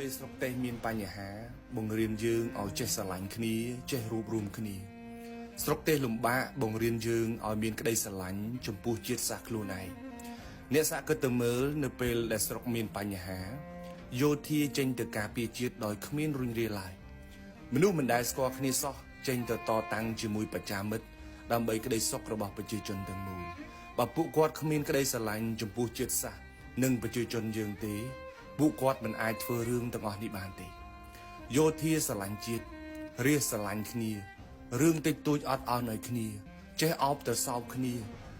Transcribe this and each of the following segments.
ពេលស្រុកទេសមានបញ្ហា បង្រៀនយើងឲ្យចេះស្រឡាញ់គ្នាចេះរួបរួមគ្នា ស្រុកទេសលំបាកបង្រៀនយើងឲ្យមានក្តីស្រឡាញ់ចំពោះជាតិសាសន៍ខ្លួនឯងអ្នកសាកគិតទៅមើលនៅពេលដែលស្រុកមានបញ្ហាយោធាចេញទៅការពារជាតិដោយគ្មានរុញរាឡើយមនុស្សមិនដែលស្គាល់គ្នាសោះចេញទៅតតាំងជាមួយបច្ចាមិត្តដើម្បីក្តីសុខរបស់ប្រជាជនទាំងមូលបើពួកគាត់គ្មានក្តីស្រឡាញ់ចំពោះជាតិសាសន៍និងប្រជាជនយើងទេពួកគាត់មិនអាចធ្វើរឿងទាំងអស់នេះបានទេ យោធាស្រឡាញ់ជាតិរាស្ត្រស្រឡាញ់គ្នារឿងតិចតួចអត់ឱនឲ្យគ្នា ចេះអោបទៅសោបគ្នា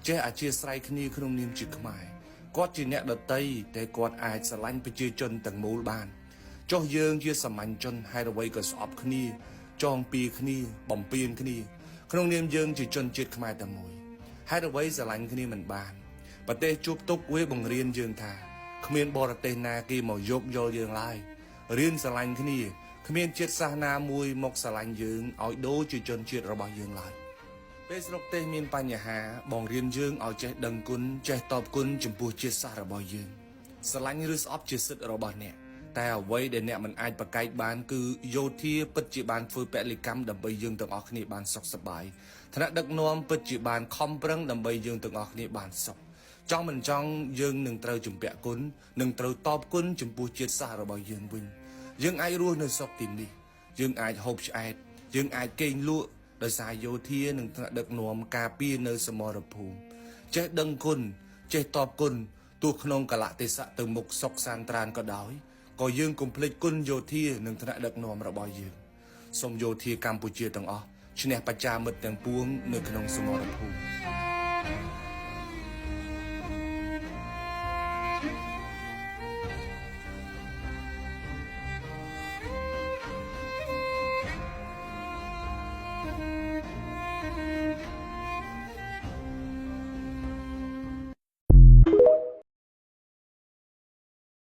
ចេះអធិស្ឋានគ្នាក្នុងនាមជាខ្មែរគាត់ជាអ្នកដតីតែគាត់អាចស្រឡាញ់ប្រជាជនទាំងមូលបានចុះយើងជាសាមញ្ញជនហេតុអ្វីក៏ស្អប់គ្នា ចងពៀគ្នាបំពេញគ្នា ក្នុងនាមយើងជាជនជាតិខ្មែរតែមួយហេតុអ្វីស្រឡាញ់គ្នាមិនបានប្រទេសជួបទុកវាបង្រៀនយើងថាគ្មានបរទេសណាគេមកយោគយល់យើងឡើយរៀនស្រឡាញ់គ្នាគ្មានជាតិសាសន៍ណាមួយមកស្រឡាញ់យើងឲ្យដូចជាជនជាតិរបស់យើងឡើយពេលស្រុកទេសមានបញ្ហាបង្រៀនយើងឲ្យចេះដឹងគុណចេះតបគុណចំពោះជាតិសាសន៍របស់យើងស្រឡាញ់ឬស្អប់ជាសិទ្ធិរបស់អ្នកតែអ្វីដែលអ្នកមិនអាចប្រកែកបានគឺយោធាពិតជាបានធ្វើពលិកម្មដើម្បីយើងទាំងអស់គ្នាបានសុខសប្បាយថ្នាក់ដឹកនាំពិតជាបានខំប្រឹងដើម្បីយើងទាំងអស់គ្នាបានសុខចង់មិនចង់យើងនឹងត្រូវជំពាក់គុណនឹងត្រូវតបគុណចំពោះជាតិសាសន៍របស់យើងវិញយើងអាចរស់នៅស្រុកទីនេះយើងអាចហូបឆ្អែតយើងអាចគេងលក់ដោយសារយោធានិងថ្នាក់ដឹកនាំការពារនៅសមរភូមិចេះដឹងគុណចេះតបគុណទោះក្នុងកលៈទេសៈទៅមុខសុកសានត្រានក៏ដោយក៏យើងកុំភ្លេចគុណយោធានិងថ្នាក់ដឹកនាំរបស់យើងសូមយោធាកម្ពុជាទាំងអស់ឈ្នះបច្ចាមិត្តទាំងពួងនៅក្នុងសមរភូមិ។